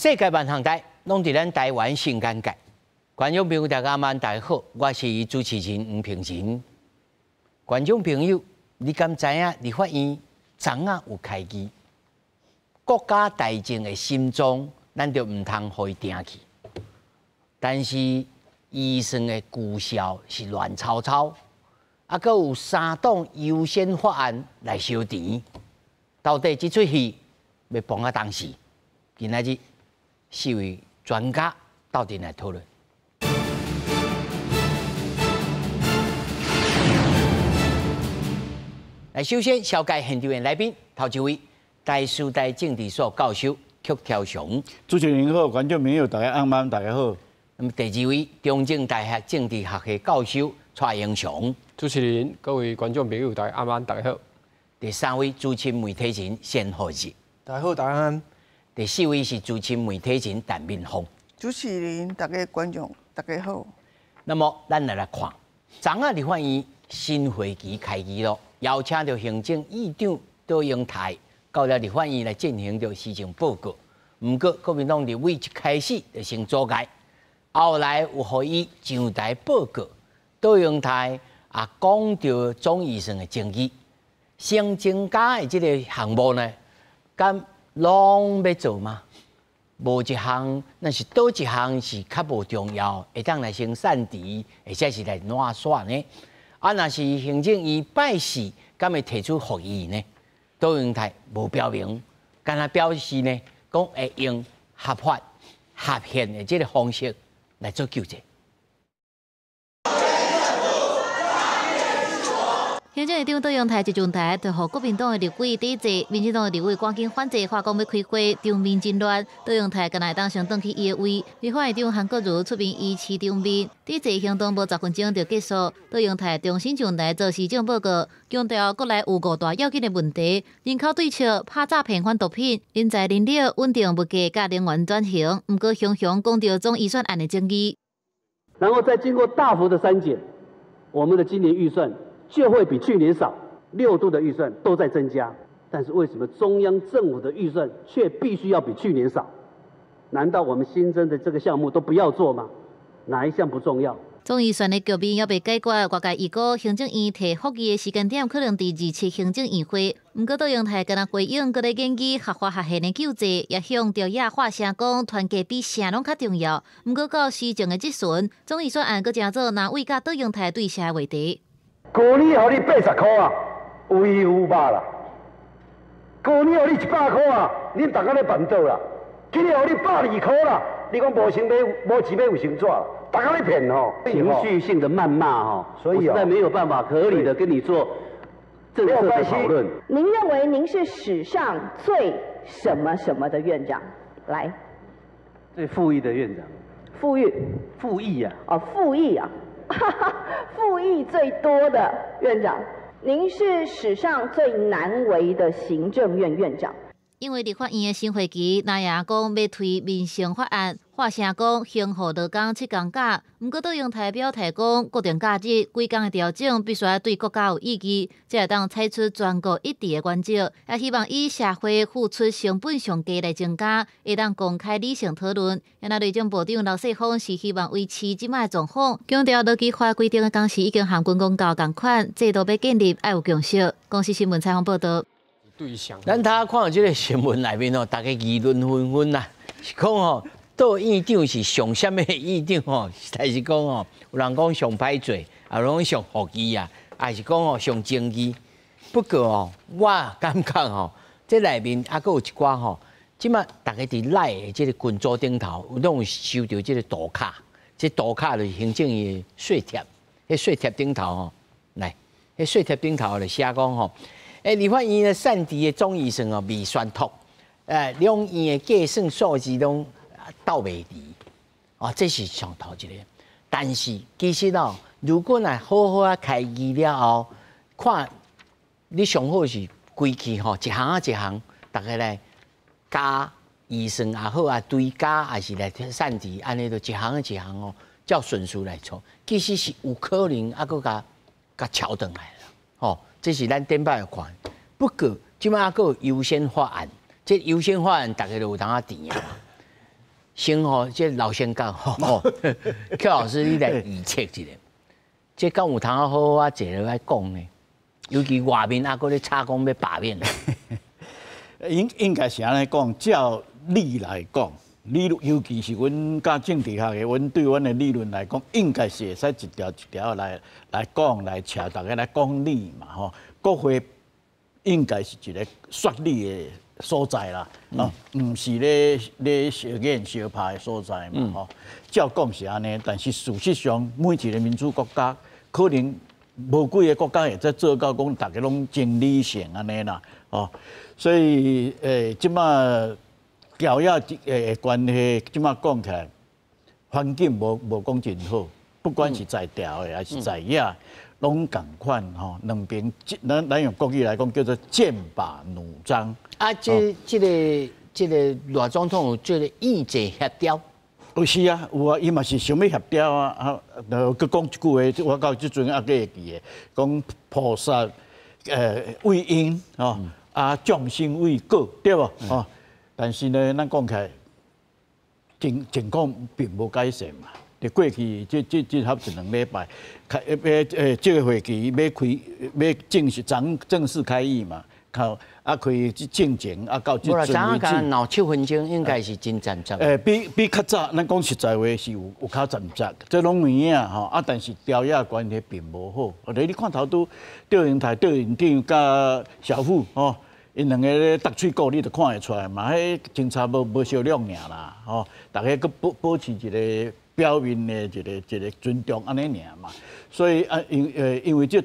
世界萬行台攏佇咱台灣新尷尬。觀眾朋友大家晚，大家好，我是主持人吳平仁。觀眾朋友，你敢知影立法院昨仔有開議？國家大政的心臟，咱就毋通予伊定去。但是預算的績效是亂糟糟，啊，閣有三黨優先法案來燒錢，到底這齣戲欲碰啊當時？今仔日四位專家鬥陣來討論。來，首先紹介現場的來賓，頭一位台師大政治所教授曲超雄。主持人好，觀眾朋友大家晚安，大家好。那麼第二位中正大學政治學系教授蔡英雄。主持人，各位觀眾朋友大家晚安，大家好。第三位資深媒體人單浩日。大家好，大家安。第四位是資深媒體人陳敏鳳。主持人，大家觀眾，大家好。那麼，咱來來看，昨仔立法院新會期開議咯，邀請著行政院長卓榮泰到了立法院來進行著施政報告。毋過，國民黨立委一開始就先阻礙，後來有予伊上台報告，卓榮泰也講著總預算的爭議，先增加的這个項目呢，敢攏欲做嗎？無一項，若是佗一項是較無重要，會當來先散除，或者是來攏煞呢？啊，若是行政院拜四，敢會提出復議呢？卓榮泰無表明，敢若表示呢，講會用合法、合憲的這个方式來做救濟。行政院長卓榮泰一上台，就予國民黨的立委抵制，民進黨的立委趕緊反制，話講欲開會，場面真亂。卓榮泰敢若會當先轉去伊的位，立法院長韓國瑜出面維持場面，抵制行動無10分鐘就結束。卓榮泰重新上台做施政報告，強調國內有五大要緊的問題：人口對策、拍詐騙反毒品、人才人力、穩定物價、佮能源轉型。毋過雄雄講著總預算案的爭議，然後再經過大幅的刪減，我們的今年預算就會比去年少，6度的預算都在增加，但是為什麼中央政府的預算卻必須要比去年少？難道我們新增的這個項目都不要做嗎？哪一項不重要？總預算的局面猶未解決，外界預估行政院提復議的時間點可能佇27行政院會。毋過卓榮泰敢若回應，閣咧研究合法合憲的救濟，也向朝野發聲講團結比啥攏較重要。毋過到施政的質詢，總預算案閣成做藍委佮卓榮泰對峙的話題。舊年予你80箍啊，有魚有肉啦。舊年予你100箍啊，恁逐工咧辦桌啦。今年予你120箍啦，你講無錢買，無錢買衛生紙，逐工咧騙吼。情緒性的謾罵吼，所以我實在沒有辦法合理的跟你做政策的討論。您認為您是史上最什麼什麼的院長？來，最富裕的院長。富裕。富裕啊。哦，富裕啊。復議最多的院長，您是史上最難為的行政院院長。因為立法院的新會期，藍營講欲推民生法案，發聲講興護勞工7工假。毋過卓榮泰表態講，國定假日規工的調整必須愛對國家有意義，才會當採取全國一致的原則。也希望以社會付出成本上低來增加，會當公開理性討論。若內政部長劉世鋒是希望維持這擺狀況，強調勞基法規定的工時已經和軍公教仝款，制度欲建立愛有共識。公視新聞採訪報導。咱頭看到這个新聞內面吼，大家議論紛紛啦，是講吼，卓院長是上啥物院長吼？實在是講吼，有人講上歹做，也有人講上復議啊，還是講吼上爭議。不過吼，我感覺吼，這內面猶閣有一寡吼，這馬大家佇 LINE 的這个群組頂頭，有攏有收著這个圖卡，這圖卡就是行政院的稅帖，彼稅帖頂頭吼，來，彼稅帖頂頭就寫講吼。立法院的散除的總預算哦未宣讀，兩院的計算數字攏鬥袂齊，哦，這是上頭一个。但是其實哦，如果若好好啊開議了後，看你上好是規氣吼，一項啊一項，逐家來加預算也好啊，追加還是來散除，按呢就一項一項哦，照順序來做，其實是有可能猶閣共喬轉來啦，吼。這是咱頂擺有看，不過這擺猶閣有優先法案，這優先法案大家都有當仔填啊。先吼，這老先講吼，寇老師你來預測一下，這敢有通好好啊坐落來講呢？尤其外面啊，閣咧吵講欲罷免。應該是按呢講，照理來講，理論尤其是阮教政治學的，阮對阮的理論來講，應該是會使一條一條來講來扯，大家來講理嘛吼。國會應該是一個說理的所在啦，啊，毋是咧相演相拍的所在嘛吼。照講是按呢，但是事實上，每一個民主國家可能無幾个國家會使做到講，大家攏真理性按呢啦，哦。所以這馬朝野的關係，這馬講起來，環境無講真好，不管是在朝的還是在野，攏仝款吼。兩邊，咱用國語來講，叫做劍拔弩張。啊，這個賴總統有這個意志協調？有是啊，有啊，伊嘛是想欲協調啊，啊，就閣講一句話，我到這陣猶閣會記得，講菩薩為因吼，啊眾生為果，對無？吼，但是呢，咱講起來，情況並無改善嘛。佇過去這合一兩禮拜，開欲這個會期欲開欲正式開議嘛。靠啊，開這進前啊，到這陣為止，鬧7分鐘應該是真濟濟。比較早，咱講實在話是有較濟濟，這攏有影吼。啊，但是朝野關係並無好。你看頭拄卓榮泰、卓院長佮小傅吼，𪜶兩个咧搭喙鼓，你就看會出來嘛。彼真差無相諒爾啦，吼。大家閣保持一個表面的一個尊重按呢爾嘛。所以啊，因為這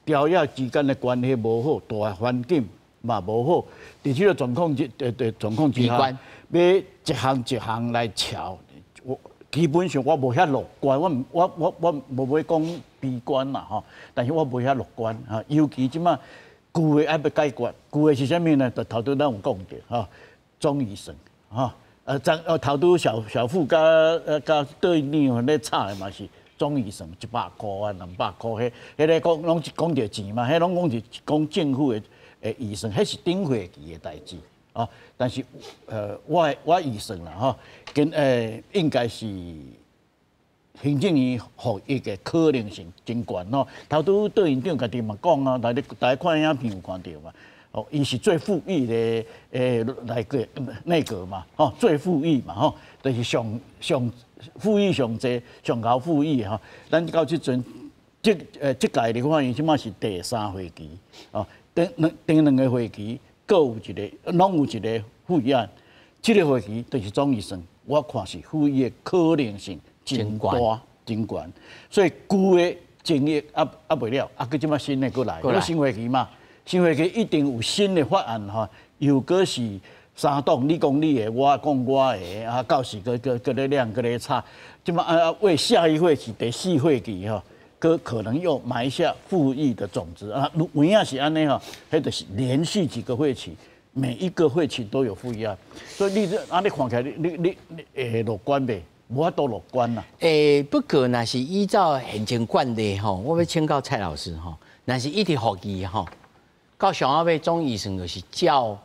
朝野之間的關係無好，大環境嘛無好，佇這個狀況之下，欲一項一項來喬，我基本上我無遐樂觀，我毋我我我無欲講悲觀啦吼，但是我無遐樂觀哈，尤其這馬舊的愛欲解決，舊的是啥物呢？就頭拄咱有講著吼，總預算吼，張頭拄小小傅佮卓院長咧吵的嘛是。總預算100塊啊，200塊，彼個講攏是講著錢嘛，彼攏講是講政府的預算，彼是頂會期的代誌哦。但是我預算啦吼，跟應該是行政院復議的可能性真懸吼。頭拄卓院長家己嘛講啊，大家看影片有看著嘛？哦，伊是最富裕的內閣嘛，吼，最富裕嘛，吼，就是上上富裕上濟，上𠢕富裕吼。咱到這陣，這屆立法院這馬是第三會期，哦，頂兩個會期閣有一個，攏有一個附議案。這個會期就是總預算，我看是附議的可能性真大，真懸。所以舊的爭議猶未了，啊，閣這馬新的閣來，新會期嘛。新會期一定有新的法案吼，又閣是三黨，你講你的，我講我的，啊，到時閣咧兩閣咧吵，這馬啊為下一會期第四會期吼，閣可能又埋下附議的種子啊。如有影是按呢吼，彼就是連續幾個會期，每一個會期都有附議案，所以你這按呢看起來，你會樂觀袂？無法度樂觀啦。不過若是依照現前慣例吼，我欲請教蔡老師吼，若是一直附議吼。到上後尾總預算就是照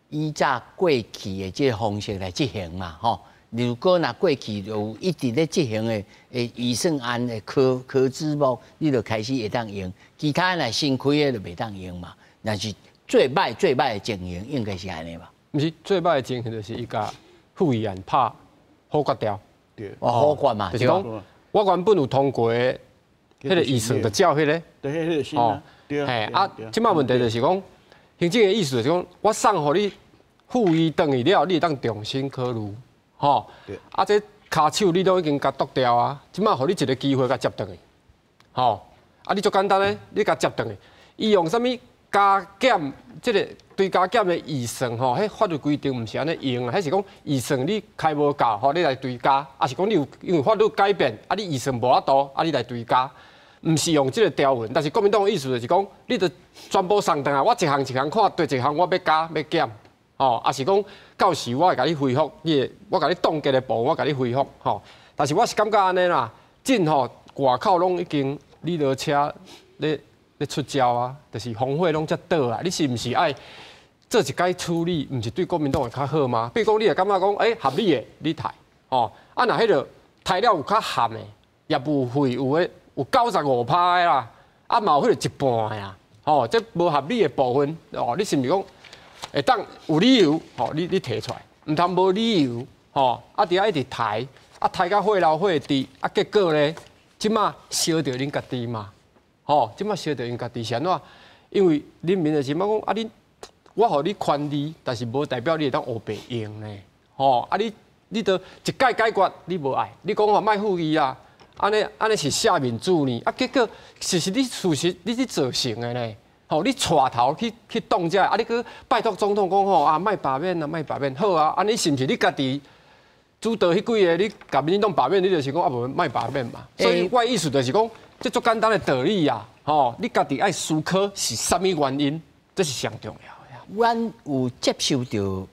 以早過去的這個方式來執行嘛，吼。如果若過去有一直咧執行的預算案的科支目，你就開始會當用；其他若新開的就袂當用嘛。若是最歹最歹的情形，應該是按呢吧？毋是最歹的情形，就是伊共附議案拍否決掉。對，哦，否決嘛，就是講我原本有通過的彼個預算，就照彼個。對，彼個新啊。嘿，啊，這馬問題就是講，行政的意思就是講，我送予你附議轉去了，你會當重新考慮，吼。啊，這跤手你都已經共剁掉啊，這馬予你一個機會共接轉去，吼。啊，你足簡單咧，你共接轉去，伊用啥物加減？這個追加減的預算吼，彼法律規定毋是按呢用啊，彼是講預算你開無夠，吼，你來追加，啊是講你有因為法律改變，啊你預算無法度，啊你來追加。毋是用這個條文，但是國民黨的意思就是講，你著全部送轉來，我一項一項看，對一項我欲加欲減，吼，啊是講到時我會共你恢復，你的我共你凍結的部分，我共你恢復，吼。但是我是感覺按呢啦，政府外口攏已經李羅車咧出招啊，就是風火攏遮倒啊，你是毋是愛做做一改處理，毋是對國民黨會較好嗎？比如講，你會感覺講，欸，合理的，你刣，吼，啊，若彼個刣了有較合的，業務費有的有95%的啦，啊，嘛有彼個一半的啦，吼，這無合理的部分，哦，你是毋是講會當有理由，吼，你提出來，毋通無理由，吼，啊，佇遐一直刣，啊，刣甲血流血滴，啊，結果咧，這馬燒著恁家己嘛，吼，這馬燒著𪜶家己是按怎？因為人民就是講，啊，你我予你權利，但是無代表你會當烏白用呢，吼，啊你你都一改解決，你無愛，你講話莫復議啊，按呢按呢是下民主呢，啊結果其實你事實你是造成的呢，吼，你帶頭去動這，啊你閣拜託總統講吼啊，莫罷免啊，莫罷免，好啊，按呢是毋是你家己主導彼幾个，你共民進黨罷免，你就是講啊無莫罷免嘛，所以我的意思就是講，這足簡單的道理啊，吼，你家己愛思考是啥物原因，這是上重要的。阮有接受著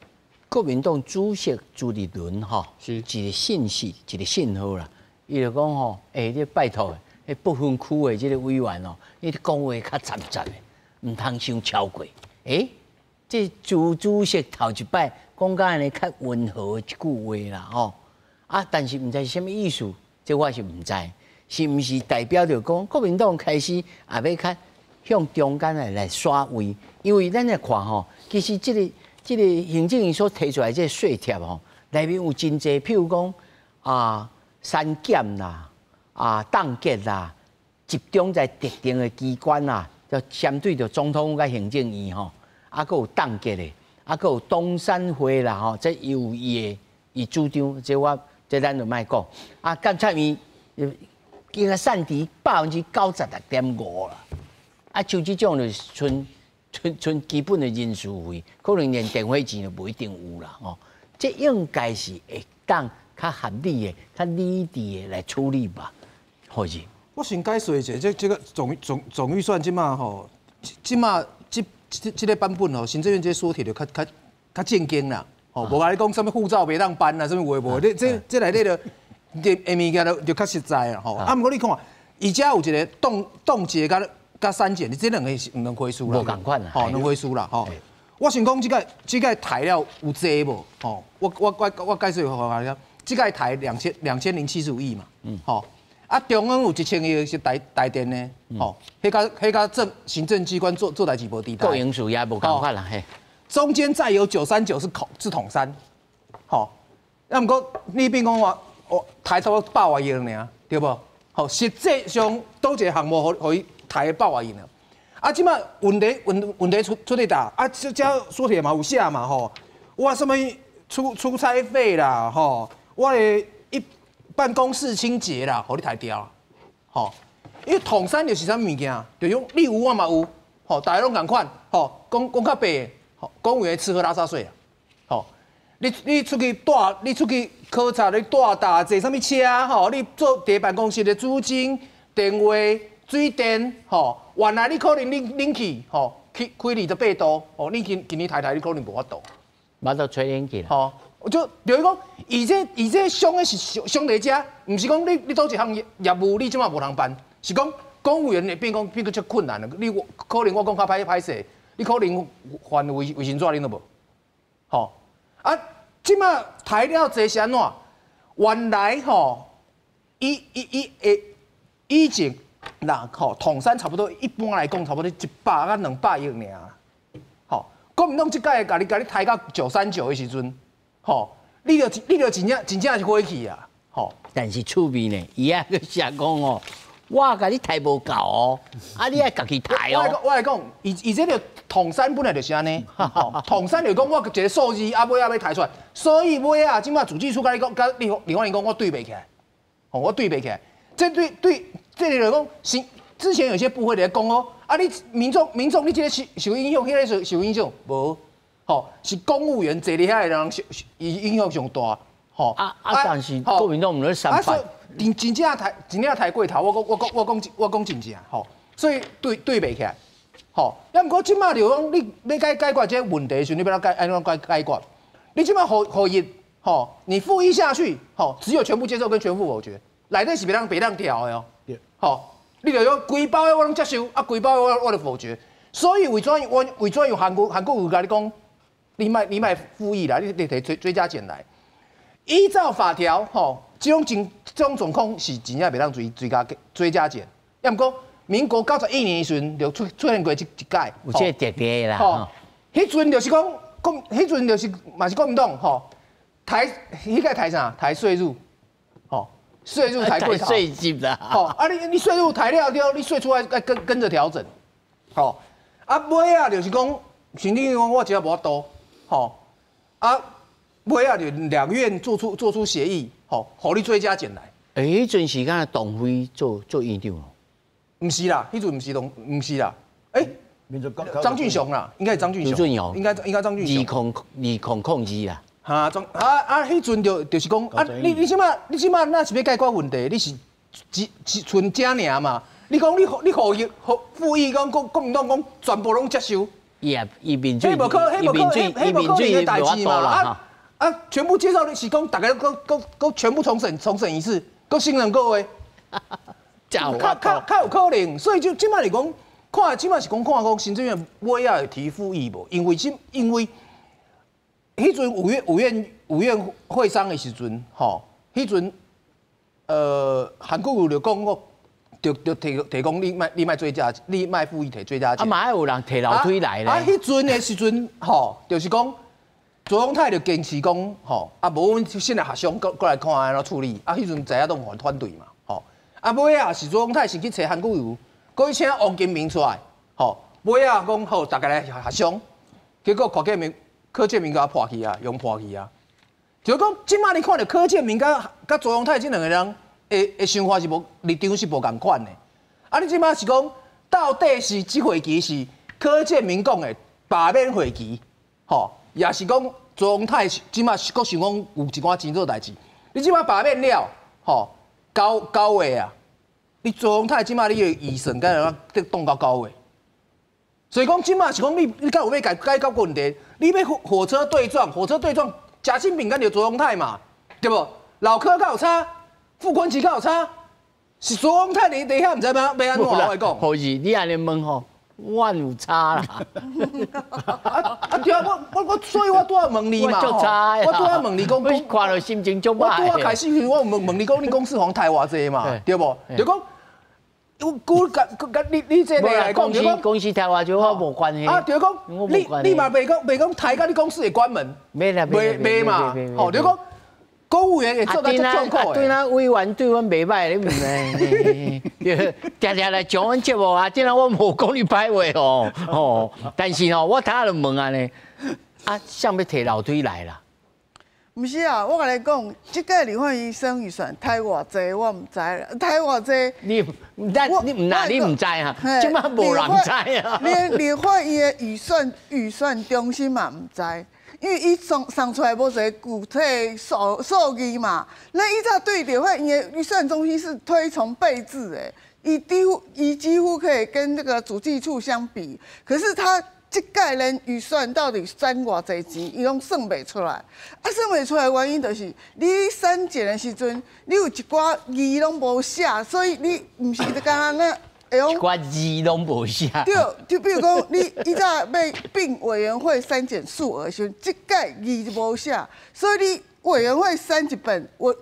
國民黨主席朱立倫吼，一個信息，一個信號啦。伊就講吼，欸，你拜託，彼不分區的這个委員哦，你講話較實在的，毋通傷超過。欸，這朱主席頭一擺講甲按呢較溫和的一句話啦，吼。啊，但是毋知是啥物意思，這我是毋知，是毋是代表著講國民黨開始也欲較向中間來徙位？因為咱來看吼，其實這個行政院所提出來這個稅貼吼，內面有真濟，譬如講啊，刪減啦，啊，凍結啦，集中在特定的機關啦，就相對著總統府佮行政院吼，啊，閣有凍結的，啊，閣有冬山會啦吼，這伊有伊的伊主張，這我這咱就莫講。啊，監察院應該算佇96.5%啦。啊，像這種就是賰賰賰基本的人事費，可能連電話錢都無一定有啦吼。這應該是會當較合理的、較理智的來處理吧，好是。我先解釋一下，這個總預算這馬吼，這馬這個版本吼，行政院這說體就較正經啦，吼，無共你講啥物護照袂當辦啦，啥物話無，你這內底就這物件就較實在啦，吼。啊，毋過你看，伊遮有一個凍結佮刪減，這兩个是兩回事啦。無仝款啦。吼，兩回事啦，吼。我先講這個刣了有濟無？吼，我解釋予大家，這個刣2075億嘛，吼。啊，中央有1000億是台電的，吼，彼個行政機關做代誌無佇。國營事業無仝款啦，嘿。中間再有939是統三，吼。啊，毋過你變講話，哦，刣差不多百外億爾，對無？吼，實際上佗一个項目予伊刣百外億爾。啊，這馬問題出佇佗？啊，這說鐵嘛有寫嘛吼，我啥物出差費啦，吼，我的一辦公室清潔啦，予你刣掉，吼，因為統三就是啥物件，就用你有我嘛有，吼，大家攏仝款，吼，講講較白，吼，公務員吃喝拉撒睡啊，吼，你出去考察，你帶搭坐啥物車，吼，你做佇辦公室的租金、電話、水電，吼，原來你可能冷氣，吼，開28度，吼，你今年刣刣你可能無法度，無法度吹冷氣啦，吼。就就是講，伊這傷的是傷佇遮，毋是講你佗一項業務你這馬無通辦，是講公務員會變講變閣足困難了。你可能我講較歹勢，你可能還衛生紙恁都無，吼啊！這馬刣了濟是按怎？原來吼，以以以會以前啦吼，統三差不多一般來講差不多100到200億爾，吼，國民黨這擺共你刣到939的時陣。吼，你就真正是火氣啊！吼，但是趣味呢，伊也閣寫講哦，我共你刣無夠哦，啊你愛家己刣哦。我來講，伊這個統三本來就是按呢，統三就講我一个數字啊，尾仔欲刣出來，所以尾仔這馬主計處共你講，共李鳳玲講，我對袂起來，吼，我對袂起來。這對，這個就講是之前有些部會咧講哦，啊你民眾你這个受影響，彼个受影響無？吼，是公務員坐佇遐的人受影響上大，吼。啊，但是國民黨毋咧三百。真正刣過頭，我講真正吼，所以對袂起來，吼。啊，毋過這馬就講你欲解決這個問題的時陣，你欲按怎解按怎解決？你這馬予伊，吼，你復議下去，吼，只有全部接受跟全部否決，內底是袂當調的哦。吼，你就講規包的我攏接受，啊，規包的我就否決。所以為怎樣韓國瑜共你講？你莫复议啦，你提追加减来。依照法条，吼，這種狀況是真正袂當追加減。抑毋過民國91年的時陣就出現過這一屆，有這個特別的啦。吼，彼陣就是講，彼陣就是嘛是國民黨吼，抬彼個抬啥？抬稅入，吼，稅入抬過頭。稅入啦。吼，啊你稅入抬了之後，你稅出來愛跟着調整，吼，啊尾仔就是講，行政院講我真正無法度，吼，啊尾仔就兩院做出協議，吼，予你追加減來。欸，彼陣時間董輝做院長哦？毋是啦，彼陣毋是董，毋是啦，欸，張俊雄啦，應該是張俊雄，張俊雄，應該張俊雄。2002啦。哈，張啊啊，彼陣就是講啊，你這馬若是欲解決問題，你是只賰這爾嘛？你講你予復議講國民黨講全部攏接受，伊也伊面水，彼無可，彼無可，彼無可能的代誌嘛？啊啊，全部接受你是講逐家閣全部重審一次，閣審2個月，較較有可能，所以就這馬是講，看這馬是講看講行政院尾仔會提復議無？因為彼陣五院會商的時陣，吼，彼陣韓國瑜就講過，就提講你莫追加，你莫復議提追加。啊嘛愛有人提樓梯來咧。啊，彼陣的時陣，吼，就是講卓榮泰就堅持講，吼，啊無阮先來協商，閣來看按怎處理。啊，彼陣知影都有反對嘛，吼。啊，尾仔是卓榮泰先去揣韓國瑜，閣去請王金平出來，吼。尾仔講好，逐家來協商，結果柯建銘共破去啊，用破去啊。就是講，這馬你看著柯建銘佮卓榮泰這兩个人的想法是無立場是無仝款的。啊，你這馬是講，到底是這會期是柯建銘講的罷免會期，吼，抑是講卓榮泰這馬閣想講有一寡錢做代誌？你這馬罷免了，吼，9月啊，你卓榮泰這馬你的預算敢會當凍到9月？所以講，這馬是講你敢有欲解決問題？你欲火車對撞，火車對撞，夾心餅乾就卓榮泰嘛，對無？老柯敢有差，傅崐萁敢有差，是卓榮泰你底下毋知欲按怎我講。好是，你按呢問吼，我有差啦。啊對啊，我所以我拄仔問你嘛，我拄仔問你講，看著心情足歹。我拄仔開始時，我問問你講，你公司予抬偌濟嘛，對無？就講。我估佮你這個來講，就講公司抬偌濟我無關係。啊，就講你嘛袂講抬甲你公司會關門？袂啦，袂嘛，吼，就講公務員會做甲足痛苦的。對咱委員對阮袂䆀，你毋知？定定來上阮節目啊，這我無講你歹話哦，吼。但是吼，我頭仔就問按呢，啊，誰欲提樓梯來啦？毋是啊，我共你講，這屆立法院省預算抬偌濟，我毋知啦。抬偌濟，你咱你毋那你毋知啊？這馬無人知啊。連立法院的預算中心嘛毋知，因為伊送出來無一个具體數字嘛。那依照對立法院的預算中心是推崇備至的，伊幾乎可以跟這個主計處相比，可是他。這屆連預算到底省偌濟錢，伊攏算袂出來。啊，算袂出來的原因就是你刪減的時陣，你有一寡字攏無寫，所以你毋是敢若那會用。一寡字攏無寫。對，就比如講，你以早欲併委員會刪減數額時陣，這屆字就無寫，所以你委員會刪一遍，我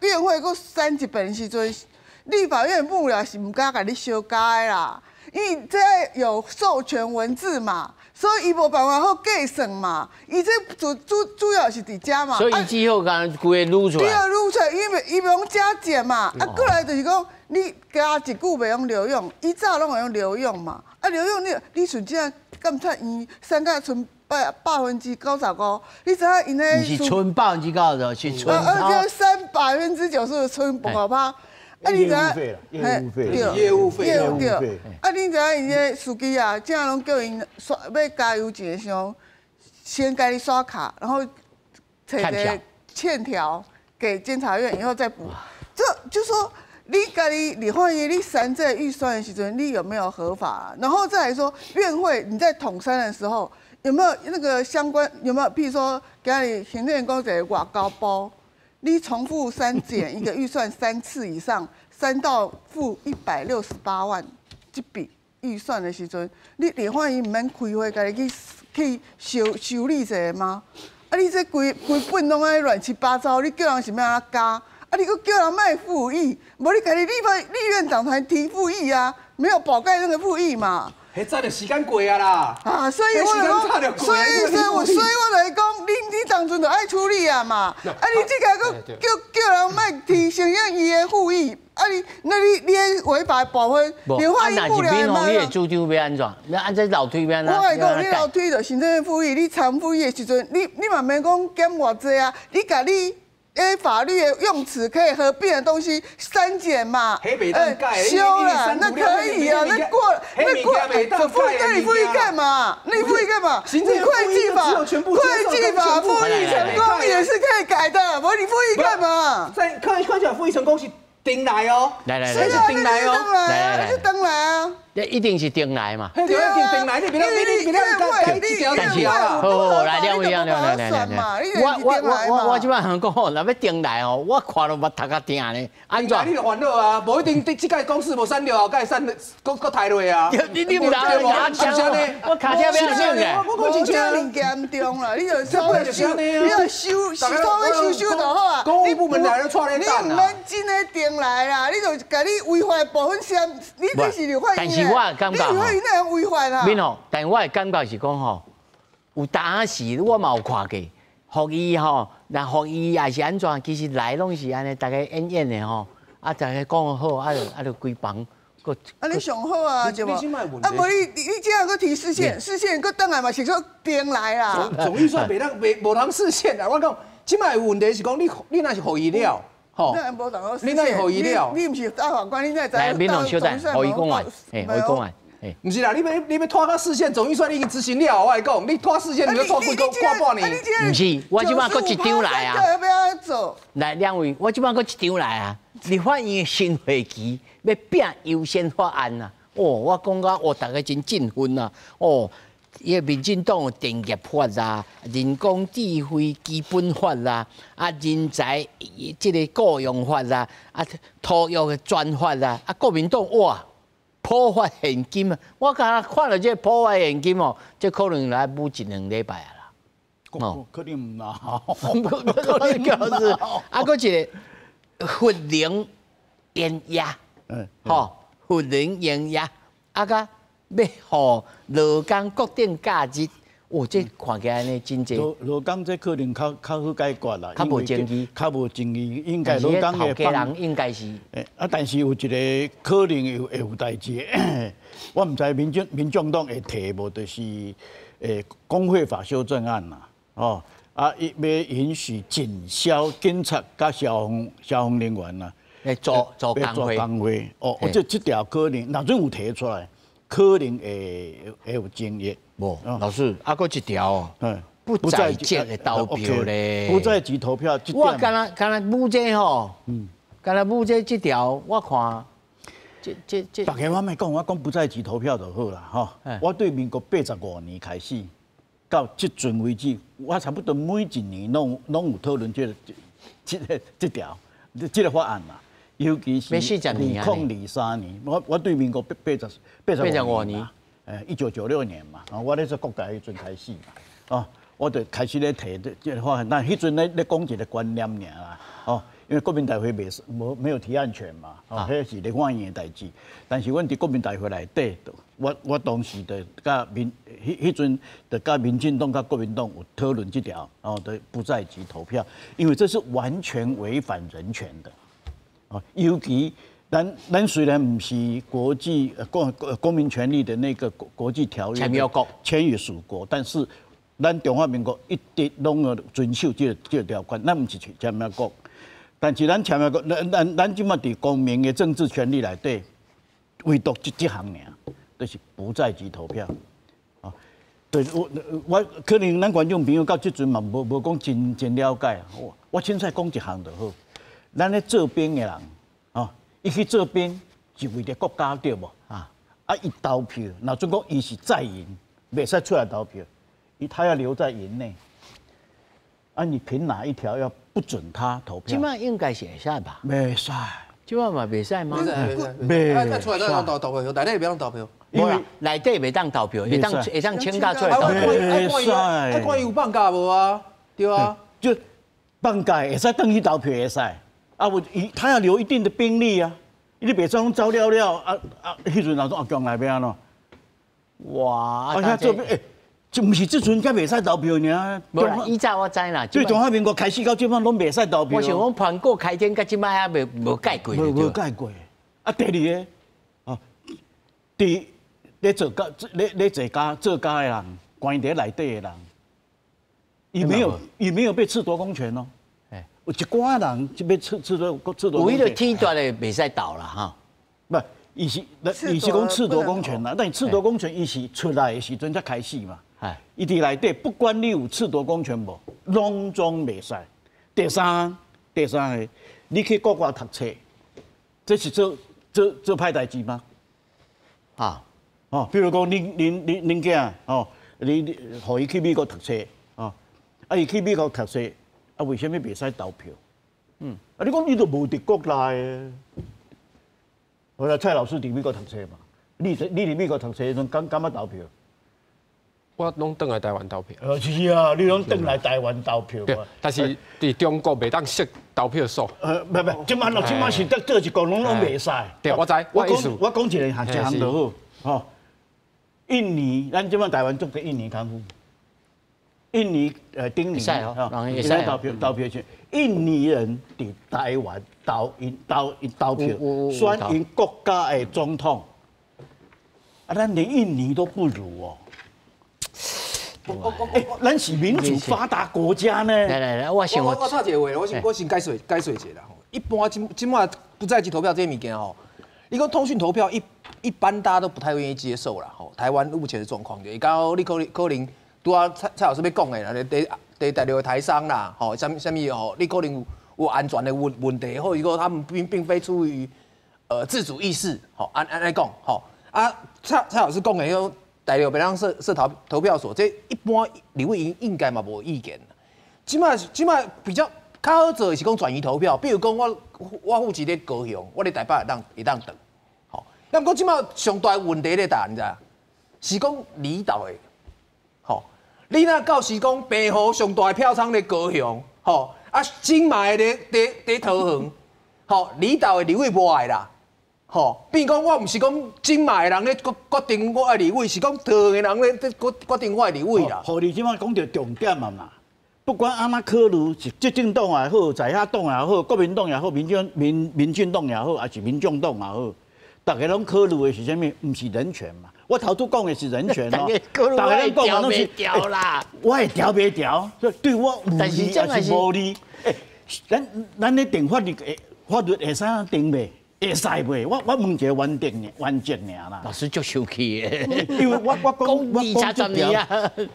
院會閣刪一遍時陣，立法院幕僚是毋敢共你相加的啦。因為這有授權文字嘛，所以伊無辦法好計算嘛。伊這主要是佇遮嘛。所以只好共規个擼出來。對啊，擼出來，伊袂伊袂用加減嘛。啊，過來就是講，你加一句袂用留用，以早攏會用留用嘛。啊，留用你像這監察院刪甲賰95%，你知影𪜶咧？毋是賰95%，是賰。啊，這刪95%，賰5%。啊，你知影？業務費，業務費，業務費。啊，你知影𪜶這司機啊，這攏叫𪜶刷欲加油錢的時候，先共你刷卡，然後揣一个欠條給監察院，以後再補。這就說你家己立法院你刪這預算的時陣，你有沒有合法？然後再來說院會你在統刪的時候，有沒有那個相關？有沒有？譬如說，今日行政院講一个外交部。你重複刪減一個預算三次以上，刪到負168萬這筆預算的時陣，你立法院毋免開會，家己去去修修理一下嗎？啊，你這規規本攏按呢亂七八糟，你叫人是欲按怎加？啊，你閣叫人莫附議，無你家己立法立院黨團提附議啊，沒有寶蓋那個附議嘛。彼早就時間過啊啦！啊，所以我就講，所以我來講，你當陣就愛處理啊嘛。啊，你這個閣叫人莫提承認伊的附議，啊你那你你違法部分，連法院不了嘛？你的主張欲按怎？欲按這樓梯欲按怎？我來講，你樓梯就行政附議，你參附議的時陣，你嘛免講減偌濟啊，你共你。法律的用詞可以合併的東西刪減嘛？修了那可以啊，那過那過，附議那你附議幹嘛？你附議幹嘛？你會計法會計法附議成功也是可以改的，無你附議幹嘛？在看看起來附議成功是定來哦，來來來，是定來哦，來來是定來啊，一定是定來嘛。對，一定定來，你別你別你別但是，好，好，來兩位，兩位，來來來，我這擺講吼，若欲定來哦，我看都目頭較疼咧。按怎？你就煩惱啊，無一定這這屆公司無刪掉，後蓋刪閣閣抬落啊。你毋知我卡車欲按怎嘅？我講真正嚴重啦，你就稍微修，你就修稍微修修就好啊。公務部門來了，掣咧你毋免真的定來啦，你就共你違法部分刪，你這是立法院。但是我的感覺，你立法院哪會違法啊？免吼，但我的感覺是講吼，有當時我嘛有看過，予伊吼，若予伊也是按怎，其實來攏是按呢，逐家演演的吼，啊，逐家講好，啊就啊就規房。啊，你上好啊，對無？啊，無你這樣閣提釋憲，釋憲閣轉來嘛，是說定來啦。總預算袂當袂無通釋憲啊！我講，這擺有問題是講你你若是予伊了，吼，你若是予伊了，你毋是大法官，你哪會知？來，免讓小等，予伊講完，嘿，予伊講完。毋是啦，你欲拖到釋憲總預算已經執行了，我來講，你拖釋憲，你欲拖幾個掛半年？毋是，我這擺閣一張來啊。來，兩位，我這擺閣一張來啊。立法院新會期欲拼優先法案啊！哦，我講甲哦，逐家真振奮啊！哦，伊个民進黨有電業法啦，人工智慧基本法啦，啊人才這个僱傭法啦，啊土藥的專法啦，啊國民黨哇，普發現金啊！我敢若看著這个普發現金哦，這可能來補一兩禮拜啊啦。哦，可能毋啦，可能就是啊，閣一个核能延壓，吼，核能延壓，啊，佮欲予勞工國定假日，哦，這看起來呢真濟。勞工這可能較好解決啦，較無爭議，較無爭議，應該勞工的頭家人應該是。啊，但是有一個可能會有代誌，我毋知民眾黨會提無，就是工會法修正案啦，哦，啊，伊欲允許警消警察佮消防人員啦，做做工會，工會，哦，這條可能，若準有提出來，可能會有爭議。無，老師，啊，閣一條哦，不在籍的投票咧，不在籍投票，我敢若母這吼，敢若母這這條，我看，這這這，逐家我莫講，我講不在籍投票就好啦，吼。我對民國85年開始到這陣為止，我差不多每一年攏有討論這條這個法案啦，尤其是2023年，我對民國85年。1996年嘛，啊，我咧做國家彼陣開始嘛，哦，我就開始咧提這個法案，但彼陣咧講一個觀念爾啦，哦，因為國民大會袂無沒有提案權嘛，哦，彼是立法院的代誌，但是阮佇國民大會內底，我當時就佮民彼彼陣就佮民進黨佮國民黨有討論這條，哦，的不在籍投票，因為這是完全違反人權的，哦，尤其。咱雖然毋是國際公民權利的那個國際條約簽約國、簽約屬國，但是咱中華民國一直攏有遵守這個條款，咱毋是簽約國，但是咱簽約國，咱這馬佇公民的政治權利內底，唯獨這項爾，就是不在籍投票。啊，對，我可能咱觀眾朋友到這陣嘛無講真了解，我凊彩講一項就好，咱咧做兵的人。伊去做兵是為著國家對無？啊，啊，伊投票，若準講伊是在營，袂使出來投票，他要留在營內。啊，你憑哪一條要不准他投票？這馬應該是會使吧？袂使。這擺嘛袂使嗎？袂。出來才當投票，內底袂當投票。無啦，內底袂當投票，會當請假出來投票。愛看伊，愛看伊有放假無啊？對啊。就放假會使轉去投票會使。啊，有伊他要留一定的兵力啊，你袂使講走了了，啊，彼陣若講阿強來欲按怎？哇！啊，做欸，就毋是這陣才袂使投票爾。無啦，以早我知啦。對中華民國開始到這擺攏袂使投票。我想講盤古開天到這擺還未無改過。無改過。啊，第二个，哦，佇咧做家、咧做家、做家的人，關佇內底的人，伊沒有被褫奪公權哦。有一寡人就被褫奪。有彼個天大的袂使投啦，哈。不，伊是講褫奪公權啦，但褫奪公權伊是出來的時陣才開始嘛。伊佇內底不管你有褫奪公權無，攏總袂使。第三個，你去國外讀冊，這是做歹代誌嗎？啊，哦，比如講，恁囝哦，你予伊去美國讀冊，哦，啊，伊去美國讀冊，啊，為啥物袂使投票？啊，你講你都無佇國內，後來蔡老師佇美國讀冊嘛？你佇美國讀冊，陣敢敢欲投票？我攏轉來台灣投票。是啊，你攏轉來台灣投票。對，但是佇中國袂當設投票所。不，這擺是得做一國攏袂使。對，我知。我講一項就好。吼，印尼，咱這擺台灣足濟印尼劊夫。印尼丁尼，吼，會使投票去。印尼人佇台灣投票，選𪜶國家的總統。啊，咱連印尼都不如哦。欸，咱是民主發達國家呢。來來來，我先我插一個話，我先解說一下啦。一般這擺不在籍投票這个物件吼，你講通訊投票一般大家都不太願意接受啦。吼，台灣目前的狀況就是，講你可能拄仔蔡老師欲講的啦，佇大陸的台商啦，吼，啥物吼，你可能有安全的問題，或者講他們並非出於自主意識，吼，按呢講，吼，啊，蔡老師講的彼大陸袂當設投票所，這一般立委應該嘛無意見。這擺比較好做的是講轉移投票，比如講我戶籍佇高雄，我佇台北會當轉，吼。啊，毋過這擺上大問題咧佇佗，你知影？是講離島的，吼。你若到時講澎湖上大票倉佇高雄，吼，啊，金馬的佇桃園，吼，離島的立委無愛啦。吼，變講我毋是講金馬的人咧決定我愛立委，是講桃園的人咧決定我的立委啦。好，你這擺講著重點啊嘛，不管按怎考慮，是執政黨也好，在野黨也好，國民黨也好，民進黨也好，還是民眾黨也好，大家攏考慮的是啥物？毋是人權嘛？我頭拄講的是人權哦，大家攏講的攏是調啦，我會調袂調？對我有利還是無利？欸，咱咧定法律，法律會使定袂？會使袂？我問一個原則爾，原則爾啦。老師足生氣的，因為我講我講這條，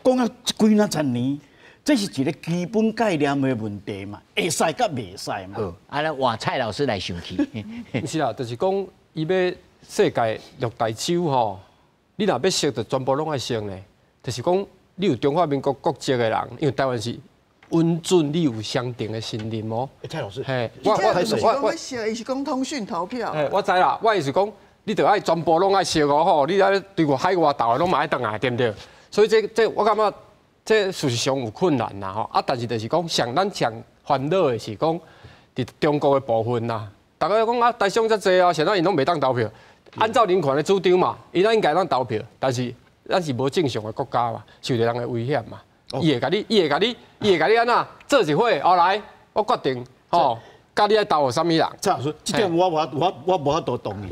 講啊幾若十年，這是一個基本概念的問題嘛，會使佮袂使嘛。好，啊，咱換蔡老師來生氣。毋是啦，就是講伊欲世界六大洲吼，你若欲設就全部攏愛設呢。就是講你有中華民國國籍的人，因為台灣是允准你有相同的身份哦。蔡老師，嘿，我我伊是講通訊投票。嘿，我知啦，我意思講，你著愛全部攏愛設哦吼，你愛對海外投的攏嘛愛轉來，對毋對？所以這我感覺這事實上有困難啦吼。啊，但是就是講，上咱上煩惱的是講，佇中國的部分啦，大家講啊，台商遮濟啊，現在𪜶攏袂當投票。按照人權的主張嘛，伊咱應該當投票，但是咱是無正常的國家嘛，受著人的危險嘛。伊會共你按怎做一伙？後來我決定，吼，佮你愛投予啥物人？蔡老師，這點我無法度同意。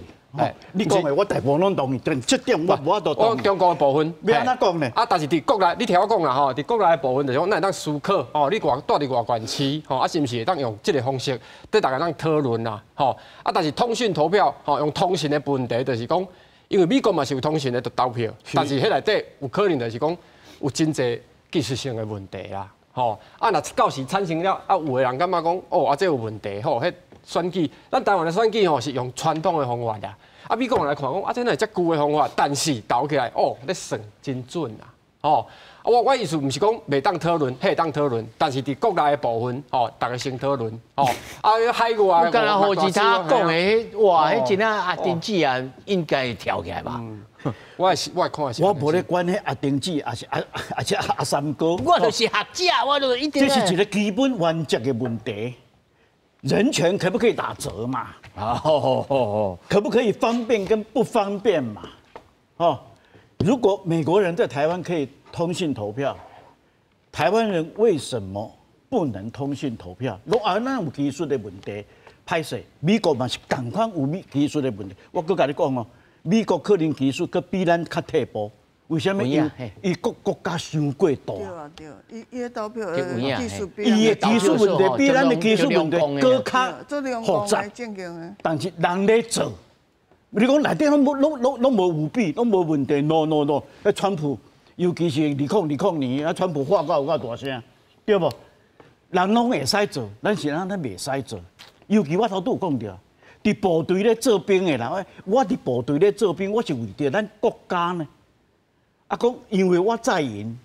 你講的我大部分攏同意，但這點我無法度同意。我中國的部分，欲按怎講呢？啊，但是佇國內，你聽我講啦吼，佇國內的部分就是講，咱會當思考，吼，你外蹛佇外縣市，吼，啊，是毋是會當用這个方式，綴大家當討論啦，吼，啊，但是通訊投票，吼，用通訊的問題，就是講，因為美國嘛是有通訊的投票，但是彼內底有可能就是講有真濟技術性的問題啦，吼，啊，若到時產生了，啊，有的人感覺講，哦，啊，這有問題，吼，彼選舉，咱台灣的選舉吼是用傳統的方法啦，啊，美國人來看講，啊，這哪會遮舊的方法？但是投起來，哦，咧算真準啊，吼。啊，我意思毋是讲袂当讨论，彼会当讨论，但是伫国内的部分，吼，逐家先讨论，吼。啊，海外，我敢若何其他讲的，哇，彼真正阿丁子啊，应该会跳起来吧？我看是。我无咧管彼阿丁子，抑是阿三哥。我就是学者，我就一定。这是一个基本原则的问题，人权可不可以打折嘛？哦，可不可以方便跟不方便嘛？哦，如果美国人在台湾可以通讯投票，台湾人为什么不能通讯投票？讲啊，咱有技术的问题，歹势，美国嘛是仝款有技术的问题。我阁共你讲哦，美国可能技术阁比咱较退步。为啥物？因伊国家伤过大。对啊对，伊伊投票的技术比伊的技术问题比咱的技术问题阁较复杂。但是人咧做，你讲内底拢无拢拢拢无舞弊，拢无问题。No no no，彼川普，尤其是2020年，啊，川普喊到有够大声，对无？人拢会使做，咱是按怎袂使做？尤其我头拄有讲著，伫部队咧做兵的人，我伫部队咧做兵，我是为著咱国家呢。啊，讲因为我在营，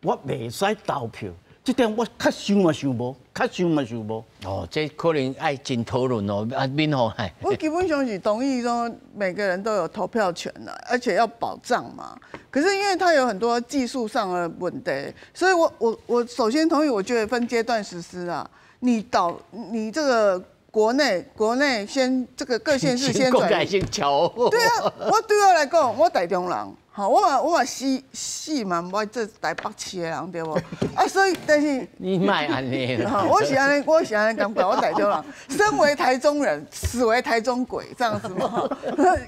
我袂使投票，这点我较想嘛想无，较想嘛想无。哦，这可能爱真讨论哦，啊，敏凤。我基本上是同意说每个人都有投票权的，而且要保障嘛。可是因为它有很多技术上的问题，所以我首先同意，我觉得分阶段实施啊。你导你这个国内先这个各县市先转。先敲。对啊，我对我来讲，我台中人。吼，我嘛死死嘛毋爱做台北市的人，对无？啊，所以但是你莫按呢。我是按呢，我是按呢感觉，我台中人，身为台中人，死为台中鬼，这样子吗？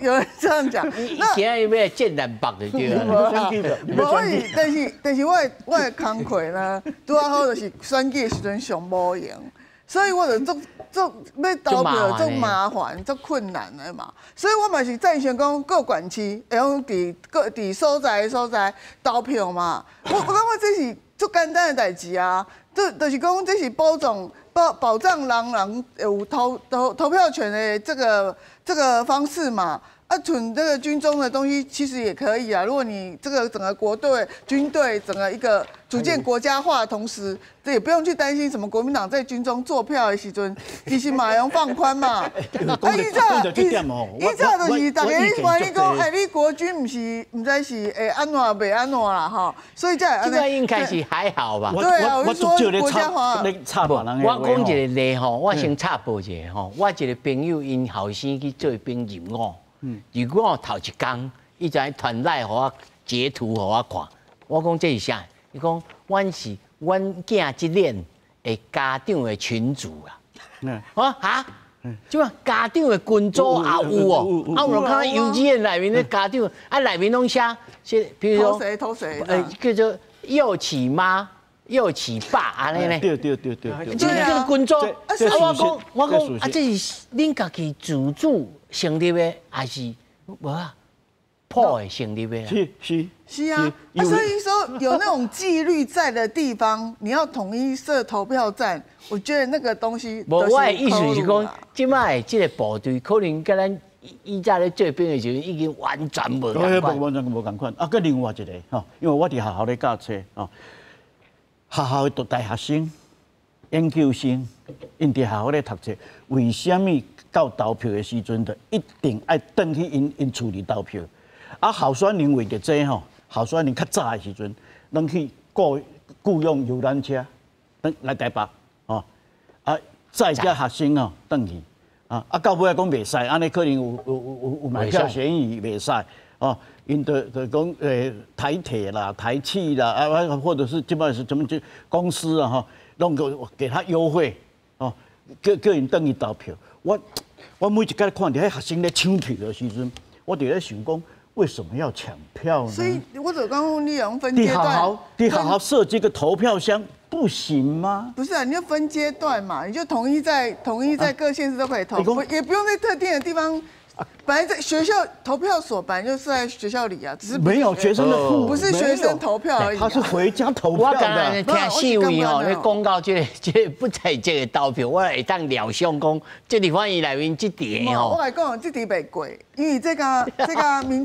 有人这样讲。那今日欲战南北就对了。无，但是我的工课呢，拄仔好就是选举的时阵上无闲，所以我就足足欲投票足麻烦、足困难的嘛。所以我嘛是赞成讲各县市会用伫各伫所在所在投票嘛。我感觉这是足简单的代志啊，就是讲这是保障人人有投票权的这个方式嘛。啊，存这个军中的东西其实也可以啊。如果你这个整个国队、军队整个一个组建国家化的同时，这也不用去担心什么国民党在军中做票的时阵，其实嘛用放宽嘛。啊，以早就是逐家咧怀疑讲，哎，你国军毋是毋知是会按怎袂按怎啦吼，所以才这个应该是还好吧？对啊，我说国家化。我讲一个例吼，我先插播一下吼，我一个朋友𪜶后生去做兵入伍。如果头一工，伊就传 LINE 予我截图予我看，我讲这是啥？伊讲阮是阮囝这年的家长的群组啊。我哈，这马家长的群组也有哦。啊，我看幼稚园内面的家长，啊内面拢写，是比如说，投谁投谁？叫做又起妈又起爸按呢呢。对对对对。这个叫做群组。啊，我讲啊，这是恁家己自主成立的，还是无啊？破的成立的？是是是啊，啊，所以说有那种纪律在的地方，你要统一设投票站，我觉得那个东西。无，我的意思是讲，这摆的这个部队可能佮咱以前咧做兵的时阵已经完全无仝款。完全无仝款。啊，阁另外一个吼，因为我伫学校咧教册吼，学校的读大学生、研究生，𪜶伫学校咧读册，为啥物到投票的时阵，就一定爱转去𪜶厝里投票？啊，候选人为著这吼，候选人较早的时阵，拢去雇佣游览车，转来台北，吼，啊，载遮学生吼转去，啊，到尾仔讲袂使，按呢可能有买票嫌疑袂使，哦，𪜶就讲台铁啦、台汽啦，啊，或者是这摆是什么就公司啊，吼，拢给他优惠，哦，叫𪜶转去投票。我每一摆看著彼学生咧抢票的时阵，我就咧想讲，为什么要抢票呢？所以我就讲你用分阶段，你好好设计个投票箱不行吗？不是啊，你就分阶段嘛，你就统一在各县市都可以投，也不用在特定的地方。本來在學校投票所，本來就是在學校裡啊，只是沒有學生的戶，不是學生投票而已。他是回家投票的。我剛剛聽四位吼，咧講到這個不在籍的投票，我會當料想講，這個法院內面這題吼。我來講，這題袂過，因為這個民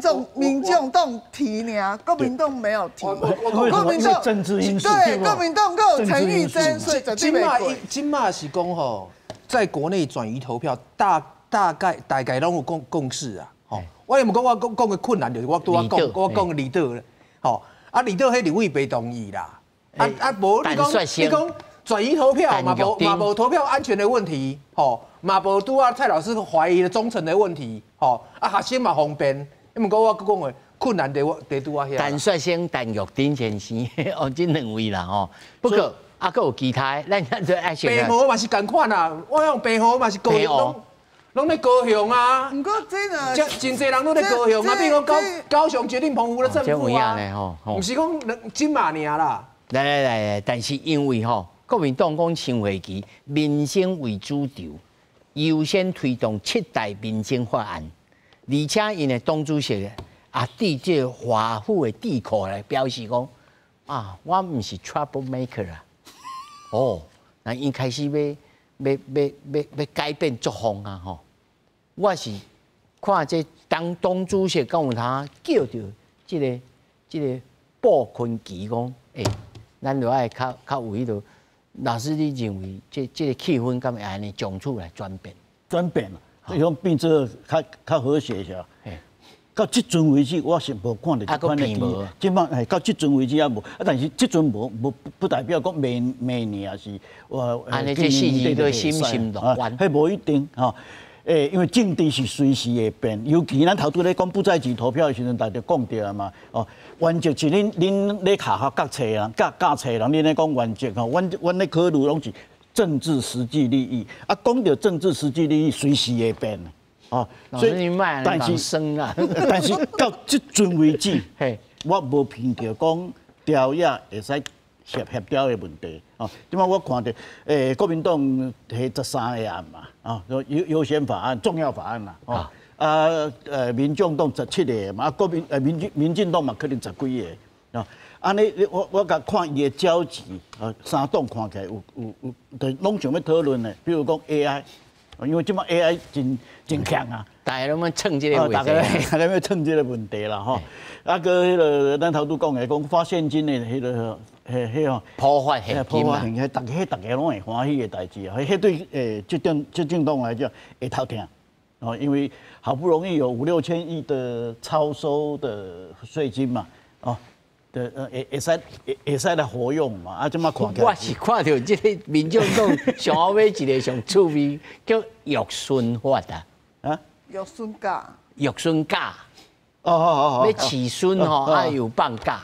眾黨提爾，國民黨沒有提。國民黨政治因素。對，國民黨閣有陳玉珍，所以絕對袂過。這馬是講吼，在國內轉移投票大概攏有共識啊，吼！我也毋講我講講的困難，就是我拄仔講，我講離島咧，吼！啊離島彼立委袂同意啦，啊無你講轉移投票嘛無嘛無投票安全的問題，吼嘛無拄仔蔡老師懷疑的忠誠的問題，吼啊學生嘛方便，毋過我講的困難佇我佇拄仔遐。陳雪生、陳玉珍先生，哦，這兩位啦，吼，不過啊，閣有其他，咱就愛白河嘛是仝款啊，我講白河嘛是高雄。攏咧高雄啊，毋過這個，真濟人攏咧高雄啊，比如講高雄決定澎湖的政府啊，毋是講兩這馬爾啦。來來來，但是因為吼，國民黨講新會期民生為主軸，優先推動七大民生法案，而且𪜶的黨主席啊，對這個華府的智庫來表示講啊，我毋是 trouble maker 啊，哦，那𪜶開始欲改變作風啊，吼。我是看這當黨主席敢有通叫著這個布坤奇講，欸，咱就愛較較有彼個。老師，你認為這個氣氛敢會按呢從此來轉變？轉變啦，這種變做較較和諧些。到這陣為止，我是無看著這款的機。這擺係到這陣為止猶無，啊，但是這陣無無不代表講明明年也是我。按呢，這四字都審慎樂觀。彼無一定吼。欸，因為政治是隨時會變，尤其咱頭拄咧講不在籍投票的時陣，大家講著啊嘛。哦，原則是恁咧下學教冊人、教教冊人，恁咧講原則吼，阮咧考慮攏是政治實際利益。啊，講著政治實際利益，隨時會變。哦，所以但是但是到這陣為止，我無聽著講朝野會使協調的問題。哦，這擺我看著，國民黨提13個案嘛，啊，優先法案、重要法案啦，哦，啊，民眾黨17個嘛，啊，國民民進黨嘛可能十幾個，啊，按呢我共看伊的交集，啊，三黨看起來有，就攏想欲討論的，比如講 AI，因為這擺 AI 真真強啊，大家攏欲蹭這個問題，大家攏欲蹭這個問題啦，吼，啊，閣彼個咱頭拄講的，講發現金的彼個。彼彼吼，普發現金嘛，彼逐家攏會歡喜的代誌啊！彼對執政黨來講會頭疼，哦，因為好不容易有五六千億的超收的稅金嘛，哦，的會使來活用嘛，啊，這麼看起來。我是看著這個民眾黨上後尾一個上趣味叫育孫法啊，啊，育孫假，育孫假，哦哦哦，欲飼孫吼，愛有放假。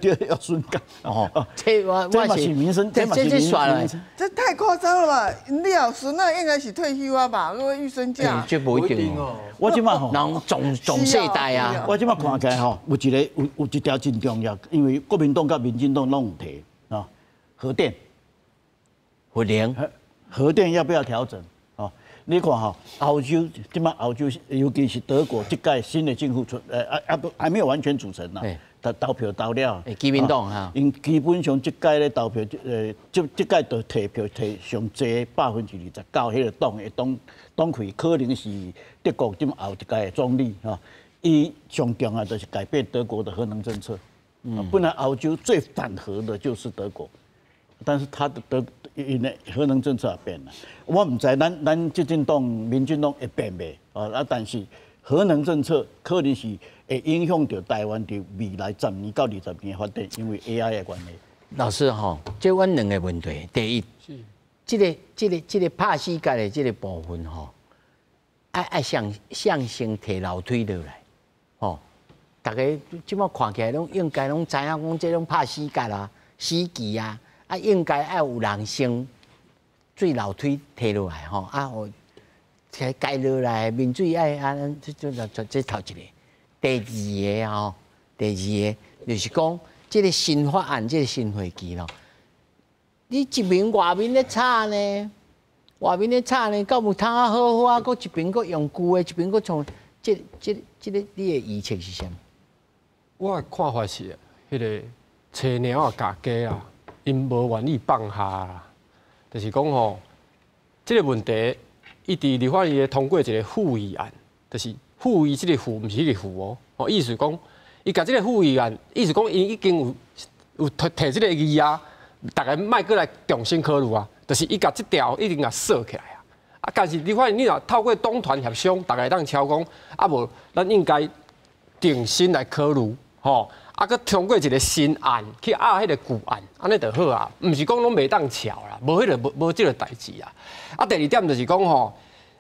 對，育孫假。哦，這我我是民生，這這算了，這太誇張了吧？你老孫那應該是退休啊吧？閣育孫假，這無一定哦。我這擺吼，人總世代啊。我這擺看起來吼，有一個有一條真重要，因為國民黨佮民進黨攏有提啊，核電、核能、核電要不要調整？哦，你看吼，歐洲這擺歐洲，尤其是德國，這屆新的政府出，啊不，還沒有完全組成呢。投票投了，基民黨哈，𪜶基本上這屆咧投票，這屆就提票提上濟29%，彼個黨的黨魁可能是德國這後一屆的總理哈。伊上重要就是改變德國的核能政策。本來歐洲最反核的就是德國，但是他的德𪜶的核能政策也變了。我毋知咱執政黨、民進黨會變袂？啊，但是核能政策可能是會影響著台灣佇未來10年到20年發展，因為 AI 的關係。老師吼，這阮兩個問題，第一，這個拍死角的這個部分吼，愛向先提樓梯落來，吼，大家這擺看起來攏應該攏知影講這種拍死角啊、死棋啊，啊應該愛有人先水樓梯提落來吼，啊，予蓋落來，民水愛按這頭一個。第二個吼，第二個就是講，這個新法案，這個新會期咯，你一邊外面咧吵呢，外面咧吵呢，敢有通啊好好啊，閣一邊閣用舊的，一邊閣創，這個你的預測是啥？我的看法是，彼個青貓仔共雞啊，𪜶無願意放下啦，就是講吼，這個問題，伊佇立法院通過一個附議案，就是附議這個附，毋是彼個附哦，吼，意思講，伊共這個附議案，意思講，𪜶已經有提提這個議啊，逐家莫閣來重新考慮啊，就是伊共這條已經共鎖起來啊。啊，但是你發現你若透過黨團協商，逐家會當敲講，啊無，咱應該重新來考慮，吼，啊，閣通過一個新案去壓彼個舊案，按呢就好啊，毋是講攏袂當敲啦，無彼個無無這個代誌啊。啊，第二點就是講吼，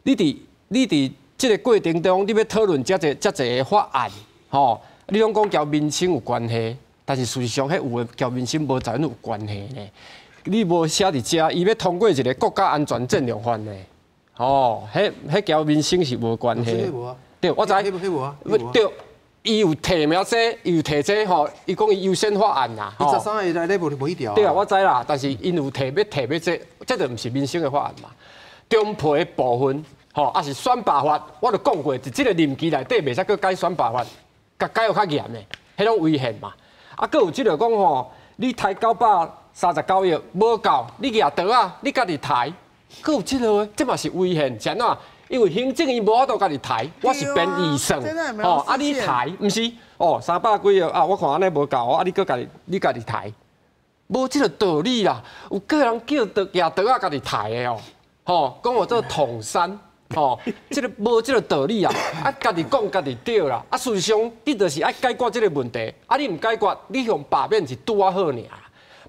你佇這個過程中，你欲討論遮濟遮濟个法案，吼，你攏講佮民生有關係，但是事實上，彼有的佮民生無十分有關係呢。你無寫佇遮，伊欲通過一個國家安全戰略法呢。哦，彼彼佮民生是無關係。對，我知。對，伊有提名這，伊有提這吼，伊講伊優先法案啦。伊13個內底無無彼條。對啊，我知啦，但是𪜶有提欲提欲這，這就毋是民生的法案嘛。中皮的部分，吼，抑是選罷法，我就講過，佇這個任期內底袂使閣改選罷法，共改予較嚴的，彼攏違憲嘛。啊，閣有這個講吼，你刣939億無夠，你舉刀仔，你家己刣。閣有這個，這嘛是違憲，是按怎？因為行政院無法度家己刣，我是編預算，哦，啊你刣，毋是，哦，300幾億啊，我看按呢無夠，啊你閣家己，你家己刣，無這個道理啦。有個人叫刀舉刀仔家己刣的哦，吼，講我做統三，吼，這個無這個道理啊，啊家己講家己對啦，啊事實上你就是愛解決這個問題，啊你毋解決，你予罷免是拄仔好爾。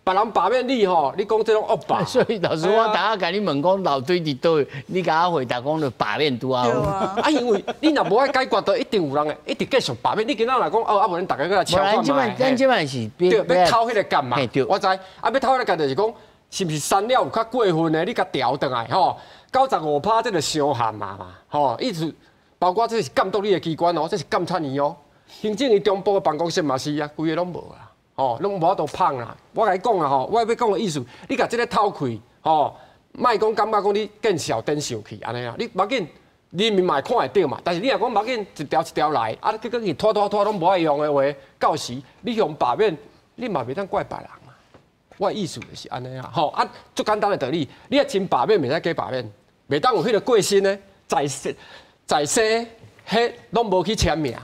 別人罷免你吼，你講這種惡霸。所以老師，我頭仔共你問講老對佇佗，你共我回答講就罷免拄仔好。啊，因為你若無愛解決，就一定有人會一直繼續罷免。你今仔若講哦，啊無恁逐家閣來敲看覓。咱這擺是對，欲偷彼個角嘛。我知，啊欲偷彼個角就是講，是毋是刪了有較過分的？你共調轉來吼，95%這就傷譀啊嘛，吼，意思包括這是監督你的機關哦，這是監察院哦，行政院中部的辦公室嘛是啊，規個攏無啊。吼，攏無法度捧啦！我共你講啊吼，我欲講的意思，你共這个偷氣吼，莫講感覺講你見笑轉受氣按呢啊！你無要緊，人民嘛會看會著嘛。但是你若講無要緊，一條一條來，啊，結果伊拖拖拖攏無愛用的話，到時你予罷免，你嘛袂當怪別人啊。我的意思就是按呢啊，吼啊，足簡單的道理，你若真罷免，袂使假罷免，袂當有彼個過身的，在在生，彼攏無去簽名，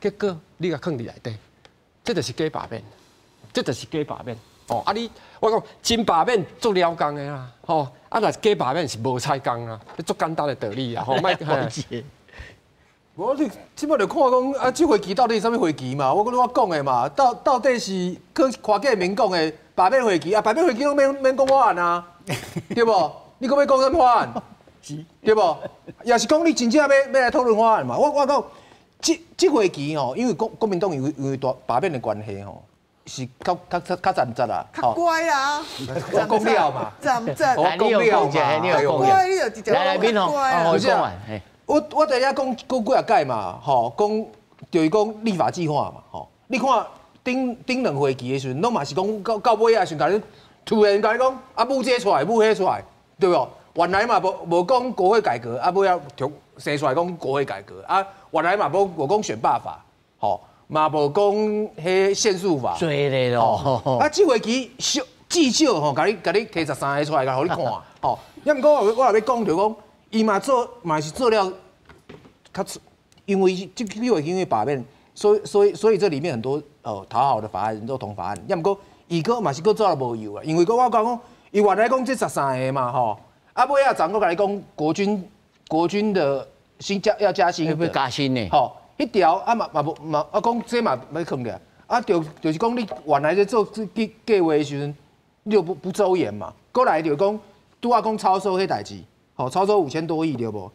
結果你共囥佇內底，這就是假罷免。這就是假罷免，哦！啊你，我講真罷免足了工的啦，吼！啊若假罷免是無彩工啊，這足簡單的道理啊，吼！莫講。無你這擺就看講啊，這會期到底是啥物會期嘛？我講我講的嘛，到底是去柯建銘講的罷免會期啊？罷免會期攏免免講法案啊，對無？你閣欲講啥物法案？對無？也是講你真正欲欲來討論法案嘛？我講這這會期吼，因為國國民黨因為大罷免的關係吼。是較較較較站直啦，較乖啦。我講了嘛，站直。我講了嘛，乖，你就直接來來，敏宏，我講完。我佇遐講講幾仔擺嘛，吼，講就是講立法計劃嘛，吼。你看頂頂兩會期的時陣，攏嘛是講到到尾仔時陣，共你突然共你講啊，舞這出來，舞彼出來，對無？原來嘛無無講國會改革，啊，尾仔就生出來講國會改革，啊，原來嘛無無講選罷法，吼。嘛無講彼限塑法，濟咧咯。啊，這會期少至少吼，共你共你提13個出來，共予你看，吼。抑毋過我我若欲講就講，伊嘛做嘛是做了較，因為這這會期因為罷免，所以這裡面很多哦討好的法案、認同法案。抑毋過伊閣嘛是閣做了無用啊，因為閣我講講，伊原來講這十三個嘛吼，啊尾仔昨閣共你講國軍國軍的薪加要加薪，欲加薪呢？吼。彼條啊嘛嘛無嘛啊講這嘛欲囥起來，啊就就是講你原來咧做這計計畫的時陣，你就不不周延嘛。閣來就講拄仔講超收彼代誌，吼超收5000多億對無？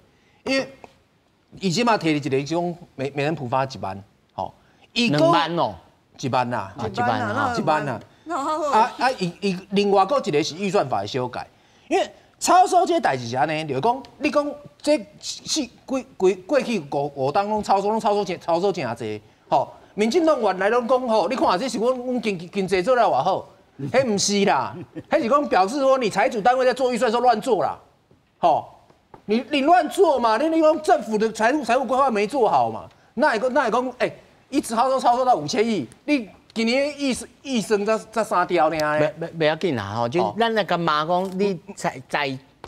因為伊這馬提一個是講每每人普發1萬，吼，兩萬哦，一萬啦，一萬啊，一萬啦。啊啊伊伊另外閣一個是預算法的修改，因為超收這代誌是按呢，就是講你講這是過過過去五五冬攏超收，攏超收真超收真濟，吼！民進黨原來攏講吼，你看這是阮阮經經濟做了偌好，彼毋是啦，彼是講表示說你財主單位在做預算時候亂做啦，吼！你亂做嘛？你講政府的財務規劃沒做好嘛？那會講，一直操作到5000億，你今年預算才三兆爾。袂要緊啦吼，就咱來共罵講，你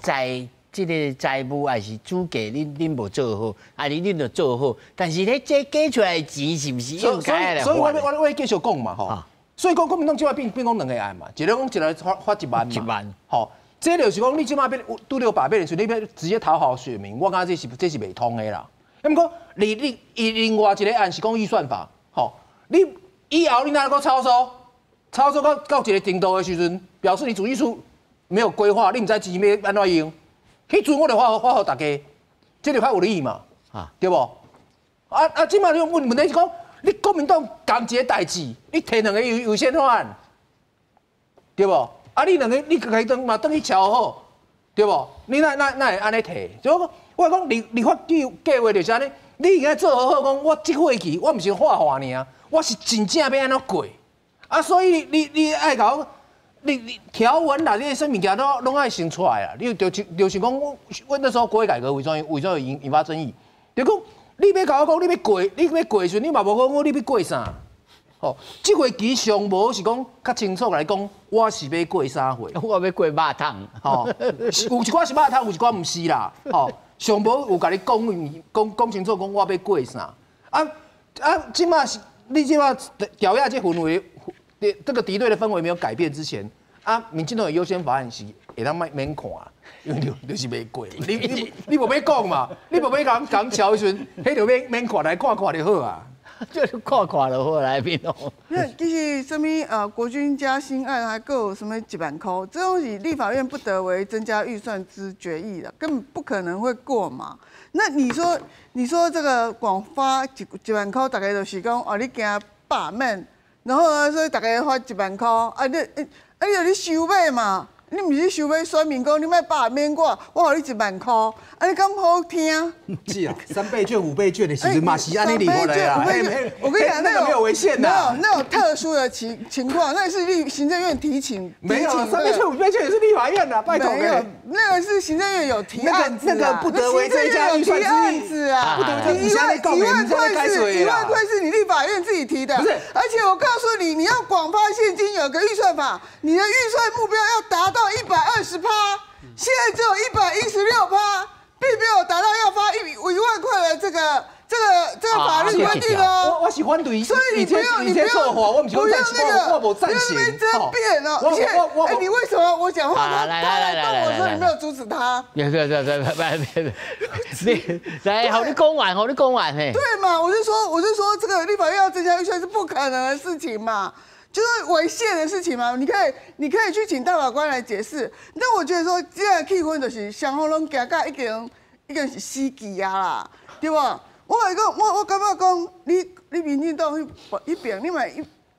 在這个財務還是主計，恁無做好，啊你恁就做好，但是咧這加出來的錢是毋是應該來所以我繼續講嘛吼。所以講國民黨這擺變講兩个案嘛，一个講一个發1萬嘛，1萬，吼，這就是講你這擺變拄著罷免的時陣，你欲直接討好選民，我感覺這是袂通的啦。毋過你伊另外一个案是講預算法，吼，你以後你若閣超收，超收到一个程度的時陣，表示你主計處沒有規劃，你毋知錢欲按怎用。彼陣我就發予大家，這就較有理嘛，對無？啊，這擺你問題是講，你國民黨仝一个代誌，你提兩个優先法案，對無？啊，你兩个你家己轉嘛轉去喬好，對無？你哪會按呢提？所以我講立法計劃就是按呢，你應該做好好講，我這會期我毋是畫畫爾，我是真正欲按怎過。啊，所以你愛共我。你條文啦，你啥物件攏愛先出來啊！你就是講，我那時候國會改革為怎引發爭議？就講你欲共我講，你欲過時陣，你嘛無講我你欲過啥？吼，這會期上無是講較清楚來講，我是欲過啥貨？我欲過肉粽，吼，有一寡是肉粽，有一寡毋是啦，吼，上無有共你講清楚，講我欲過啥？啊，這擺是你這擺朝野這氛圍，這個敵對的氛圍沒有改變之前。啊，民進黨的優先法案是會當免看，因為就是袂過。你無欲講嘛？你無欲共共敲的時陣，彼就免看來看看就好啊。就是看看就好來變哦。因為其實啥物國軍加薪案還閣有啥物1萬塊，這種是立法院不得為增加預算之決議的，根本不可能會過嘛。那你說這個廣發一萬塊，大家就是講哦，你驚罷免，然後呢，所以大家發一萬塊，啊你。啊！你就咧收買嘛？你毋是收買選民講，你莫罷免我，我予你1萬塊，啊！你敢好聽？是啊，3倍券、5倍券的時陣嘛是按呢立過來啊。我跟你講，那個沒有違憲的。沒有那種特殊的情況，那是行政院提請。沒有3倍券、5倍券也是立法院的，拜託。沒有，那個是行政院有提案子。那個不得為增加預算案子啊！不得為1萬塊是1萬塊是你立法院自己提的。不是，而且我告訴你，你要廣發現金，有個預算法，你的預算目標要達到120%，現在只有116%，並沒有達到要發1萬塊的這個法律規定哦。我是反對，所以你不用你不用我不用那個我無贊成。爭辯哦，而且哎，你為什麼我講話他來動我說你沒有阻止他？別別別別別別你來，予你講完，予你講完嘿。對嘛？我就說這個立法院要增加預算是不可能的事情嘛。就是違憲的事情嘛，你可以去請大法官來解釋。那我覺得說，這個氣氛就是雙方攏驚甲已經是死棋啊啦，對無？我講我感覺講，你民進黨彼邊，你嘛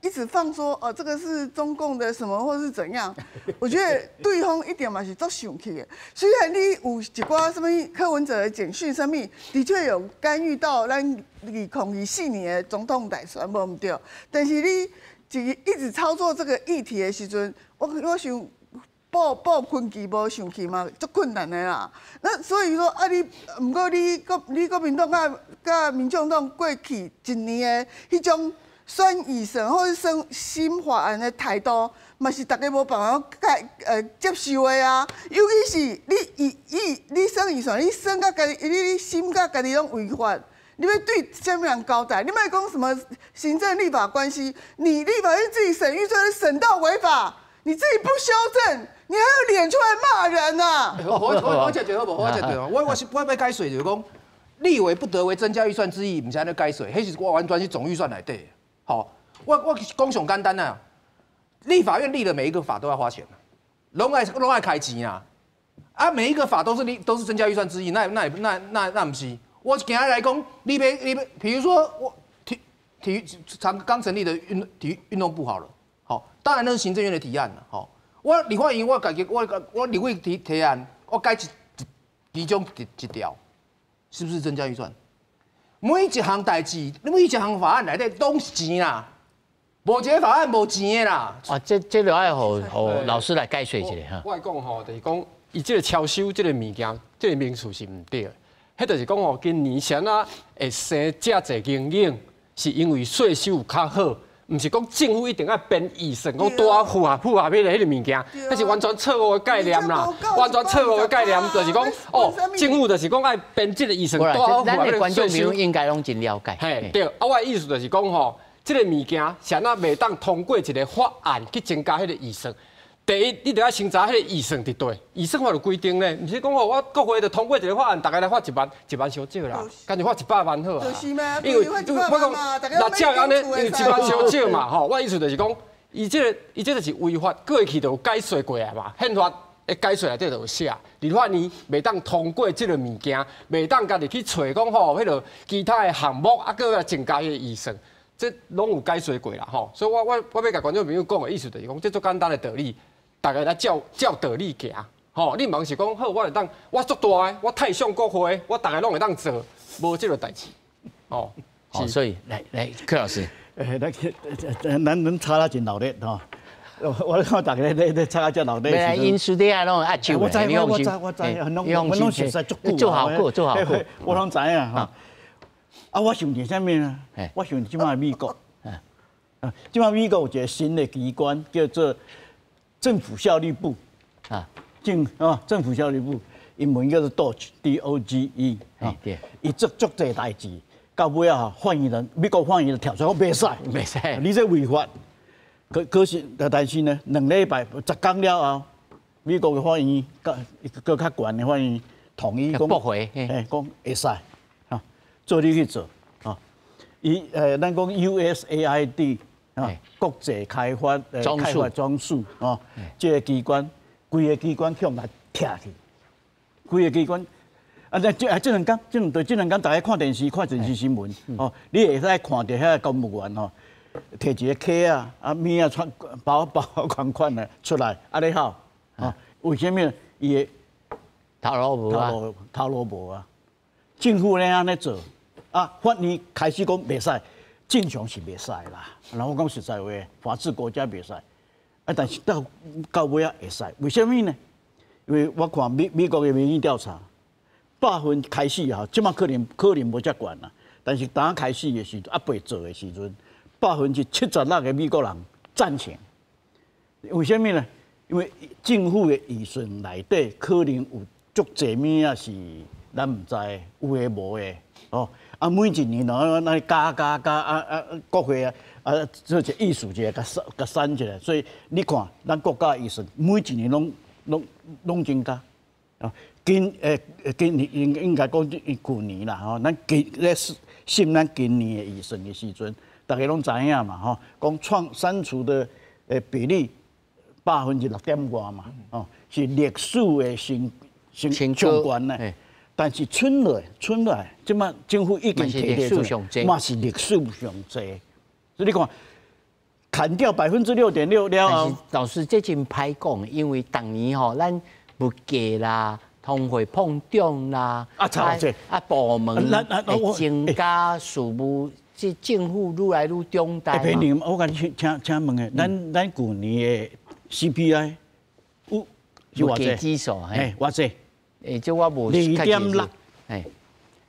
一直放說哦，這個是中共的什麼或是怎樣？我覺得對方一定嘛是足生氣的。雖然你有一寡什麼柯文哲的簡訊，什麼的確有干預到咱2024年的總統大選，無毋對，但是你一直操作這個議題的時陣，我想報坤奇無生氣嘛，足困難的啦。那所以說啊，你毋過你國民黨佮民眾黨過去一年的彼種選預算或者審新法案的態度，嘛是大家無辦法接受的啊。尤其是你伊伊你審預算，你審甲家己，你審甲家己攏違法。你欲對啥物人交代？你莫講什麼行政立法關係？你立法院自己審預算審到違法，你自己不修正，你還有臉出來罵人啊？我講一好無？我講對，我欲解說就是講，立委不得為增加預算之議，毋是按呢解說，彼是我完全是總預算內底。好，我講上簡單啊，立法院立的每一個法都要花錢，攏愛開錢啊！啊，每一個法都是增加預算之議，那毋是。我今日來講，你欲，比如說我體育剛成立的體育運動部好了，好，當然那是行政院的提案了，好，我立法院我家己我立委提案，我改其中一條，是不是增加預算？每一項代誌，每一項法案內底攏是錢啦，無一个法案無錢的啦。啊，這就愛予老師來解說一下哈。我講吼，就是講伊這個超收這個物件，這個名詞是毋對的。彼就是講吼，今年啥若會生遮濟營養，是因為稅收有較好，毋是講政府一定愛編預算，講拄仔符合彼個物件，彼是完全錯誤的概念啦，完全錯誤的概念，就是講哦，政府就是講愛編這個預算，拄仔符合彼個稅收，應該攏真了解。嘿，對，啊，我的意思就是講吼，這個物件啥若袂當通過一個法案去增加彼個預算。第一，你著愛先知彼個預算佇佗，預算法有規定咧，毋是講吼，我國會就通過一個法案，逐家來發一萬，一萬傷少啦，干脆發100萬好啊。因為我講，若照按呢，因為一萬傷少嘛，吼，我意思就是講，伊這個是違法，過去就有解說過啊嘛，憲法的解說內底就有寫，立法院袂當通過這個物件，袂當家己去揣講吼，彼個其他的項目啊，閣來增加彼個預算，這攏有解說過啦，吼。所以我欲共觀眾朋友講的意思就是講，這足簡單的道理。逐家來照照道理行，吼！你毋通是講好，我會當，我足大的，我太上國會，我逐家攏會當做，無這個代誌，哦。所以來來，柯老師，來，咱吵得真鬧熱吼，我看逐家咧吵啊遮鬧熱。沒因私底下攏壓手，我知我知我知，我攏熟似足久，做效果做效果，我攏知影吼。啊，我想著啥物啊？我想著這擺美國，啊，這擺美國有一個新的機關叫做政府效率部啊，政府效率部，英文叫做 DOGE，D-O-G-E 啊，伊做足濟代誌，到尾啊，法院人美國法院就跳出來講袂使，袂使，你這違法。可是，但是呢，2禮拜10天了後，美國的法院閣較懸的法院同意講，駁回，講會使，啊，做你去做，啊，伊咱講 USAID。啊，國際開發總署哦，這個機關，規個機關向來拆去，規個機關，啊，這兩天，這兩天，大家看電視，看電視新聞，哦，你會使看著遐個公務員吼，提一個卡仔，啊，物仔穿包包款款的出來，啊咧吼，啊，為啥物？伊的頭路無啊，頭路無啊，政府咧按呢做，啊，法院開始講袂使。正常是袂使啦，然後我講實在話，法治國家袂使，啊，但是到尾仔會使，為啥物呢？因為我看美國的民意調查，百分開始哈，這馬可能無遮懸啦，但是當開始的時陣，猶未做的時陣，76%的美國人贊成。為啥物呢？因為政府的預算內底可能有足濟物仔是咱毋知的，有的無的，哦。啊，每一年攏按呢加加加啊啊，國會啊啊做一個意思一下，共刪一下，所以你看，咱國家預算每一年攏增加啊。今年應該講舊年啦吼，咱今咧審咱今年的預算的時陣，逐家攏知影嘛吼，講創刪除的比例6.外嘛，哦，是歷史的新上懸呢。但是剩落來，這馬政府已經提出來，嘛是歷史上濟。所以你看，砍掉6.6%了後，老師這真歹講，因為逐年吼，咱物價啦、通貨膨脹啦，啊，差啊，部門會增加事務，這政府愈來愈重大。我共你請問的，咱舊年的 CPI 有物價指數，嘿，偌濟？這我無2.6，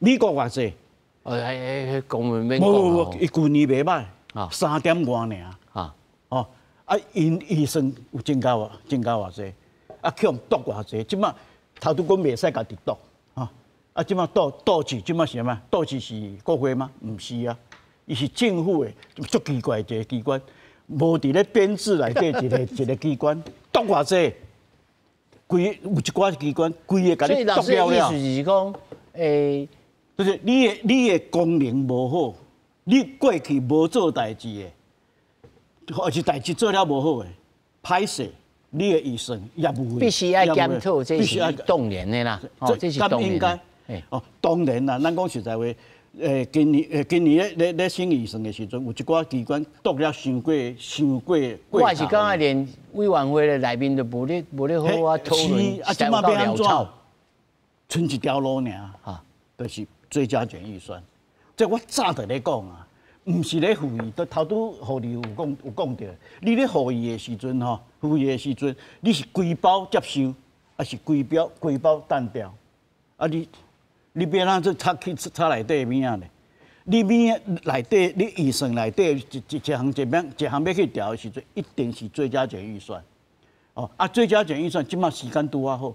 美國偌濟？講毋免講。無無，伊舊年袂䆀，3點外爾。啊，哦，啊，𪜶預算有增加偌，增加偌濟？啊，去予剁偌濟？這馬頭拄講袂使家己剁，啊，啊，這馬剁剁去，這馬是啥物？剁去是國會嗎？毋是啊，伊是政府的，足奇怪一個機關，無佇咧編制內底一個一個機關，剁偌濟？規有一寡機關，規个共你剁了了。意思是講，就是你的功能無好，你過去無做代誌的，或是代誌做了無好的，歹勢，你的預算也無必須愛檢討，這是當然的啦。這是當應該。哦，當然啦，咱講實在話，今年咧審預算的時陣，有一寡機關剁了傷過傷過。我也是感覺連委員會的內面都無咧好好討論，啊，這馬欲按怎？賰一條路爾，就是追加減預算。這我早就咧講啊，毋是咧附議，都頭拄予你有講著。你咧附議的時陣吼，附議的時陣，你是規包接受，啊是规标规包单调，啊你欲按怎插去插内底物仔咧？你物内底你预算内底一项一项一项欲去调的时阵，一定是追加减预算。哦，啊追加减预算，这马时间拄仔好。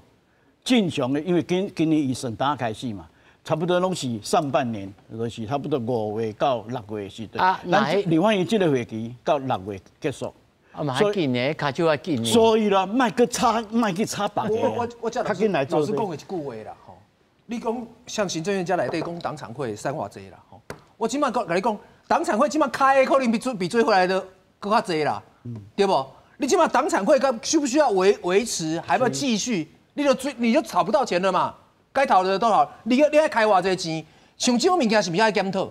正常的，因为今年预算打开始嘛，差不多拢是上半年，就是差不多5月到6月时阵。啊，咱立法院这个会期到6月结束。啊嘛较紧呢，跤手较紧呢。所以啦，莫阁插，莫去插别个。我这较紧来做。老师讲的一句话啦，吼，你讲像行政院遮内底讲党产会三偌济啦，吼，我这马共你讲，党产会这马开的可能比追回来的阁较济啦，对无？你这马党产会该需不需要维持，还要继续？你就追，你就讨不到钱了嘛？该讨的都讨，你爱开偌济钱？像这种物件是毋是爱检讨？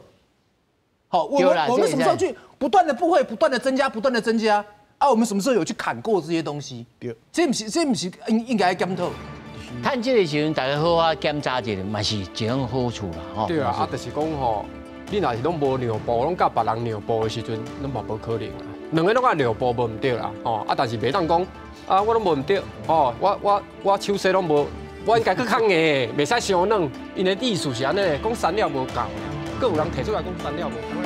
好，我们什么时候去不断的部会不断的增加，不断的增加啊？我们什么时候有去砍过这些东西？对，这毋是应该检讨？趁这个时阵，大家好好检查一下，嘛是一种好处啦，吼。对啊，啊，就是讲吼，你若是拢无让步，拢共别人让步的时阵，拢嘛无可能啊。两个拢爱让步，无毋对啦，吼啊，但是袂当讲啊，我拢无毋对，吼，我手势拢无，我应该阁较硬，袂使伤软。𪜶的意思是按呢，讲删了无够，阁有人提出来讲删了无够。